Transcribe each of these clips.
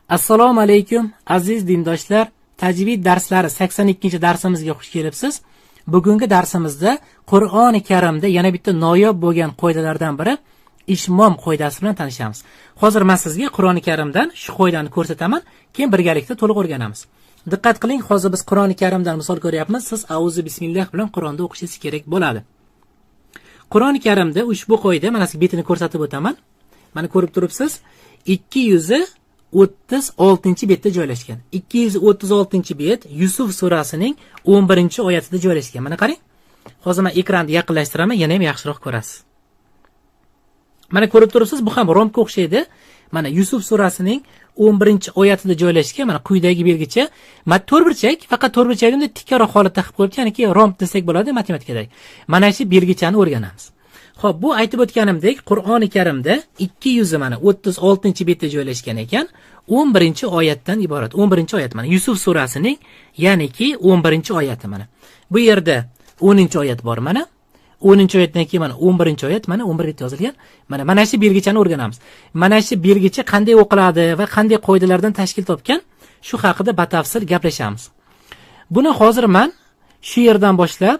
Assalomu alaykum, aziz dindoshlar. Tajvid darslari 82-darsimizga xush kelibsiz. Bugungi darsimizda Qur'oni Karimda yana bitta noyob bo'lgan qoidalardan biri ishmom qoidasi bilan tanishamiz. Hozir men sizga Qur'oni Karimdan shu qoidani ko'rsataman, keyin birgalikda to'liq o'rganamiz. Diqqat qiling, hozir biz Qur'oni Karimdan misol ko'ryapmiz. Siz auzu bismillah bilan Qur'onda o'qishingiz kerak bo'ladi. Qur'oni Karimda ushbu qoida, mana sizga betini ko'rsatib o'taman. Mana ko'rib turibsiz, 236-betda joylashgan. 236-bet Yusuf surasining 11-oyatida joylashgan. Mana qarang. Hozir men ekranni yaqinlashtiraman, yana ham yaxshiroq ko'rasiz. Mana ko'rib turibsiz, bu ham rombga o'xshaydi. Mana Yusuf surasining 11-oyatida joylashgan, mana quyidagi belgicha, mana to'rtburchak, faqat to'rtburchakni bunday tikkaroq holatda qilib qo'yibdi, ya'niki romb desak bo'ladi matematikadagi. Mana shu belgichani o'rganamiz. Xo'p, bu aytib o'tganimdek, Qur'oni Karimda 236-betda joylashgan ekan, 11-oyatdan iborat. 11-oyat mana Yusuf surasining, ya'niki 11-oyati mana. Bu yerda 10-oyat bor mana. 10-oyatdan keyin mana 11-oyat, mana 11 bet yozilgan. Mana shu belgichani o'rganamiz. Mana shu belgicha qanday o'qiladi va qanday qoidalardan tashkil topgan, shu haqida batafsil gaplashamiz. Buni hozir men shu yerdan boshlab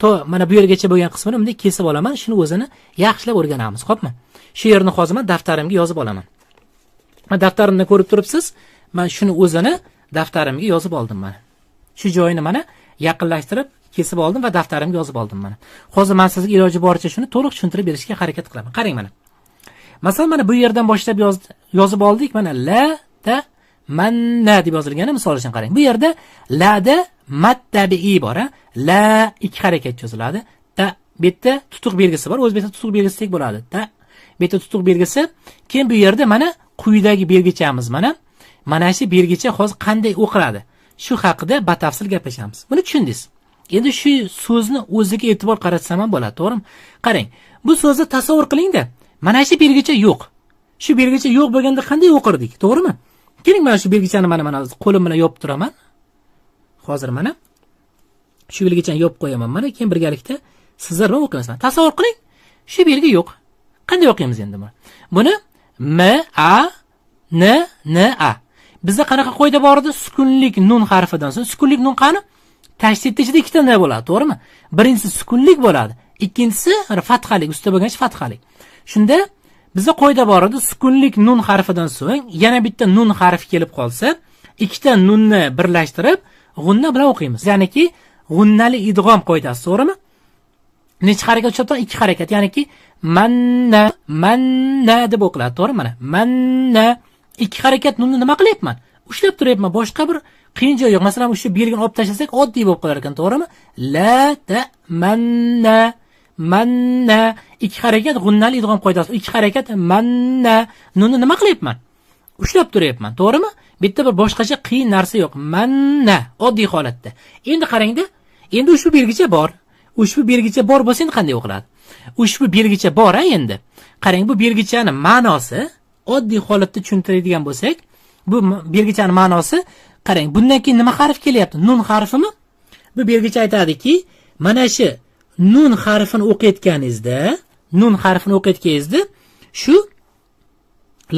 to mana bu yergacha bo'lgan qismini bunday kesib olaman, shuni o'zini yaxshilab o'rganamiz, xo'pmi? Shu yerni hozir men daftarimga yozib olaman. Mana daftarimda ko'rib turibsiz, men shuni o'zini daftarimga yozib oldim mana. Shu joyini mana yaqinlashtirib kesib oldim va daftarimga yozib oldim mana. Hozir men sizga iloji boricha shuni to'liq tushuntirib berishga harakat qilaman. Qarang mana. Masalan, mana bu yerdan boshlab yozib oldik, mana la ta manna deb yozilgani misol uchun qarang. Bu yerda lada mad tabiiy bor, a? La ikki harakat cho'ziladi. Ta bu yerda tutuq belgisi bor. O'zbekcha tutuq belgisidek bo'ladi. Ta bu yerda tutuq belgisi. Keyin bu yerda mana quyidagi belgichamiz mana. Mana shu belgicha hozir qanday o'qiladi? Shu haqida batafsil gaplashamiz. Buni tushundingiz. Endi shu so'zni o'ziga e'tibor qaratsam ham bo'ladi, to'g'rimi? Qarang, bu so'zni tasavvur qilingda, mana shu belgicha yo'q. Shu belgicha yo'q bo'lganda qanday o'qirdik, to'g'rimi? Keling, mana shu belgichani mana qo'lim bilan yopib turaman. Hozir mana shu belgichani yopib qo'yaman mana, keyin birgalikda sizlar bilan o'qiymiz. Tasavvur qiling, shu belgi yo'q. Qanday o'qiymiz endi buni? Buni M A N N A. Bizda qanaqa qoida bor edi? Sukunlik nun harfidan so'ng sukunlik nun qani? Tashdidni ichida ikkita n bo'ladi, to'g'rimi? Birinchisi sukunlik bo'ladi, ikkinchisi fathalik, ustida bo'lgan fathalik. Shunda bizda qoida bor edi, sukunlik nun harfidan so'ng yana bitta nun harfi kelib qolsa, ikkita nunni birlashtirib g'unna bilan o'qiymiz. Ya'niki g'unnali idg'om qoidasi, to'g'rimi? Necha harakat ushlab turadi? Ikki harakat, ya'niki manna, manna deb o'qiladi, to'g'rimi? Mana manna ikki harakat nunni nima qilyapman? Ushlab turyapman, boshqa bir qiyin joyi yo'q. Masalan, o'sha belgini olib tashlasak oddiy bo'lib qolar ekan, to'g'rimi? La ta manna, manna ikki harakat g'unnali idg'om qoidasi. Ikki harakat manna nunni nima qilyapman? Ushlab turyapman, to'g'rimi? Bitta bir boshqacha qiyin narsa yo'q. Manna oddiy holatda. Endi qarangda, endi ushbu belgicha bor. Ushbu belgicha bor bo'lsa endi qanday o'qiladi? Ushbu belgicha bor a endi. Qarang, bu belgichani ma'nosi oddiy holatda tushuntiradigan bo'lsak, bu belgichani ma'nosi, qarang, bundan keyin nima harf kelyapti? Nun harfimi? Bu belgicha aytadiki, mana shu nun harfini o'qiyotganingizda, nun harfini o'qiyotganingizda shu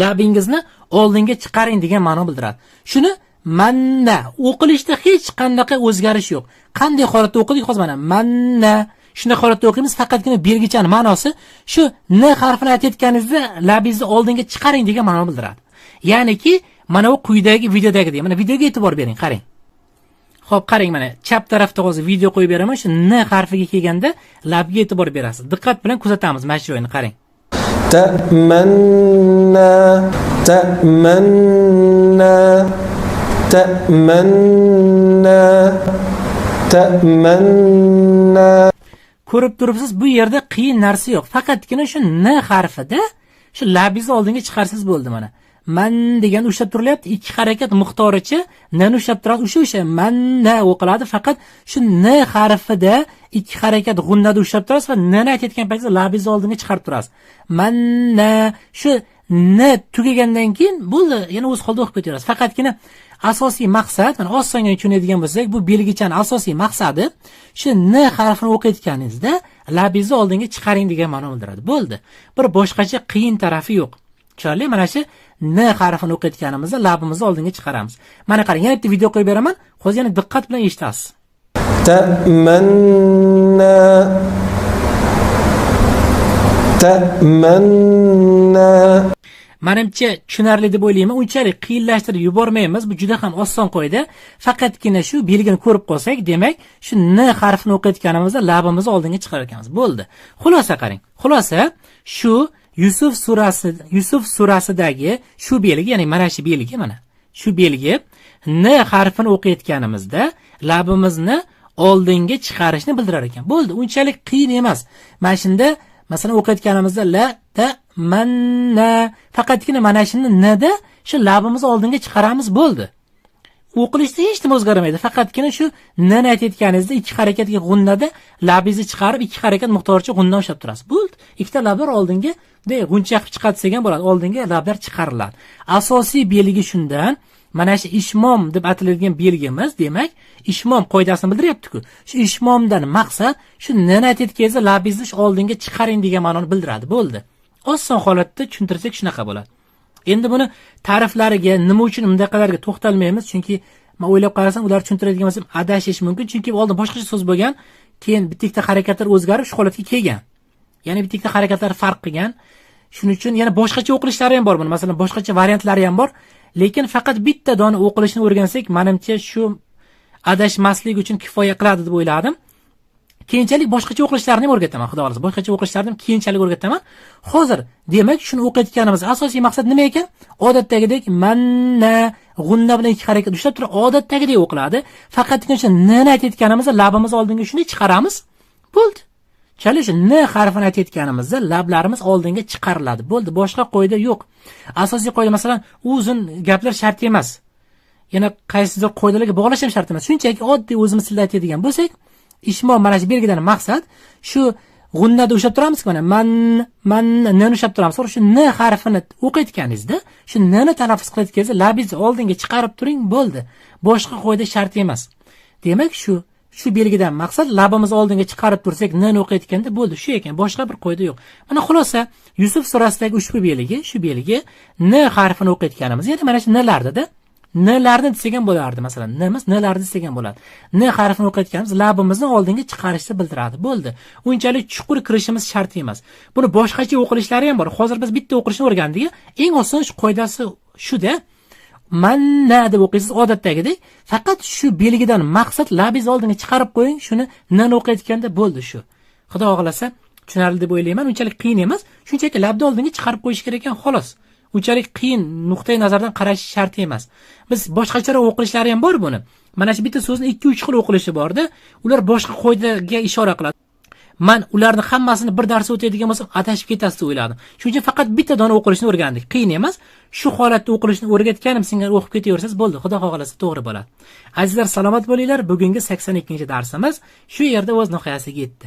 labingizni oldinga chiqaring degan ma'no bildiradi. Shuni manna o'qilishda hech qanaqa o'zgarish yo'q. Qanday holatda o'qidik hozir mana manna shunday holatda o'qiymiz, faqatgina belgichani ma'nosi shu n harfini aytayotganingizda labingizni oldinga chiqaring degan ma'no bildiradi. Ya'niki mana bu quyidagi videodagidek. Mana videoga e'tibor bering, qarang. Xo'p, qarang mana chap tarafda hozir video qo'yib beraman. Shu n harfiga kelganda labga e'tibor berasiz. Diqqat bilan kuzatamiz mana shu joyini, qarang. تأمنا تأمنا تأمنا تأمنا Ko'rib turibsiz, bu yerda qiyin narsa yo'q. Faqatgina shu n harfida shu labingizni oldinga chiqarsangiz bo'ldi mana. Man degan ushlab turilyapti, ikki harakat miqdoricha nni ushlab turadi. O'sha manna o'qiladi. Faqat shu n harfida ikki harakat g'unnada ushlab turasiz va nni aytayotgan paytingizda labingizni oldinga chiqarib turasiz. Manna shu n tugagandan keyin bo'ldi, yana o'z holida o'qib ketaverasiz. Faqatgina asosiy maqsad, mana osongina tushunadigan bo'lsak, bu belgichani asosiy maqsadi shu n harfini o'qiyotganingizda labingizni oldinga chiqaring degan ma'no bildiradi. Bo'ldi. Bir boshqacha qiyin tarafi yo'q. Tushunarli? Mana shu n harfini o'qiyotganimizda labimizni oldinga chiqaramiz. Mana qarang, yana bitta video qo'yib beraman. Hozir yana diqqat bilan eshitasiz. تأمنا تأمنا Manimcha tushunarli deb o'ylayman. Unchalik qiyinlashtirib yubormaymiz. Bu juda ham oson qoida. Faqatgina shu belgini ko'rib qolsak, demak, shu n harfini o'qiyotganimizda labimizni oldinga chiqarar ekanmiz. Bo'ldi. Xulosa qarang. Xulosa shu Yusuf surasidagi shu belgi, ya'ni mana shu belgi, mana shu belgi n harfini o'qiyotganimizda labimizni oldinga chiqarishni bildirar ekan. Bo'ldi, unchalik qiyin emas. Mana shunda masalan o'qiyotganimizda la ta manna, faqatgina mana shuni n da shu labimizni oldinga chiqaramiz, bo'ldi. O'qilishda hech nima o'zgarmaydi. Faqatgina shu n ni aytayotganingizda ikki harakatga g'unnada labingizni chiqarib, ikki harakat miqdoricha g'unna ushlab turasiz. Bo'ldi. Ikkita lablar oldinga g'uncha qilib chiqadi desak ham bo'ladi. Oldinga lablar chiqariladi. Asosiy belgi shundan, mana shu ishmom deb ataladigan belgimiz, demak, ishmom qoidasini bildiryapti-ku. Shu ishmomdan maqsad shu n ni aytayotganingizda labingizni shu oldinga chiqaring degan ma'noni bildiradi. Bo'ldi. Oson holatda tushuntirsak shunaqa bo'ladi. Endi buni ta'riflariga, nima uchun bundaqalarga to'xtalmaymiz, chunki men o'ylab qarasam, ular tushuntiradigan bo'lsam adashish mumkin, chunki oldin boshqacha so'z bo'lgan, keyin bitta-ikkita harakatlar o'zgarib shu holatga kelgan. Ya'ni bitta-ikkita harakatlar farq qilgan. Shuning uchun yana boshqacha o'qilishlari ham bor buni. Masalan, boshqacha variantlari ham bor, lekin faqat bitta dona o'qilishini o'rgansak, menimcha shu adashmaslik uchun kifoya qiladi deb o'yladim. Keyinchalik boshqacha o'qilishlarini ham o'rgataman, xudo xohlasa. Boshqacha o'qilishlarini ham keyinchalik o'rgataman. Hozir demak shuni o'qiyotganimiz asosiy maqsad nima ekan? Odatdagidek manna g'unna bilan ikki harakat ushlab turib odatdagidek o'qiladi. Faqatgina o'sha n ni aytayotganimizda labimizni oldinga shunday chiqaramiz. Bo'ldi. Chali shu n harfini aytayotganimizda lablarimiz oldinga chiqariladi. Bo'ldi, boshqa qoida yo'q. Asosiy qoida masalan, uzun gaplar shart emas. Yana qaysidir qoidalarga bog'lash ham shart emas. Shunchaki oddiy o'zimiz tilda aytadigan bo'lsak, ishmom mana shu belgidan maqsad shu g'unnada ushlab turamiz, mana man man n ni ushlab turamiz. Shu n harfini o'qiyotganingizda, shu n ni talaffuz qilayotganingizda labingizni oldinga chiqarib turing, bo'ldi. Boshqa qoida shart emas. Demak, shu belgidan maqsad labimizni oldinga chiqarib tursak, n ni o'qiyotganda bo'ldi, shu ekan, boshqa bir qoida yo'q. Mana xulosa, Yusuf surasidagi ushbu belgi, shu belgi n harfini o'qiyotganimiz, ya'ni mana shu n-lardida n-larni desak ham bo'lardi, masalan, n emas, n-larni desak ham bo'ladi. N harfini o'qiyotganimiz labimizni oldinga chiqarishni bildiradi. Bo'ldi. Unchalik chuqur kirishimiz shart emas. Buni boshqacha o'qilishlari ham bor. Hozir biz bitta o'qilishni o'rgandik. Eng oson shu qoidasi shuda. Manna deb o'qiysiz odatdagidek, faqat shu belgidan maqsad labingizni oldinga chiqarib qo'ying, shuni n ni o'qiyotganda bo'ldi shu. Xudo xohlasa tushunarli deb o'ylayman, unchalik qiyin emas. Shunchaki labni oldinga chiqarib qo'yish kerak ekan, xolos. Unchalik qiyin nuqtai nazardan qarash shart emas. Biz boshqacharoq o'qilishlari ham bor buni. Mana shu bitta so'zni 2-3 xil o'qilishi borda, ular boshqa qoidaga ishora qiladi. Men ularni hammasini bir darsda o'tadigan bo'lsam adashib ketasiz deb o'yladim. Shuning uchun faqat bitta dona o'qilishni o'rgandik. Qiyin emas. Shu holatda o'qilishni o'rgatganim singari o'qib ketaversangiz bo'ldi. Xudo xohlasa to'g'ri bo'ladi. Azizlar, salomat bo'linglar. Bugungi 82-darsimiz shu yerda o'z nihoyasiga yetdi.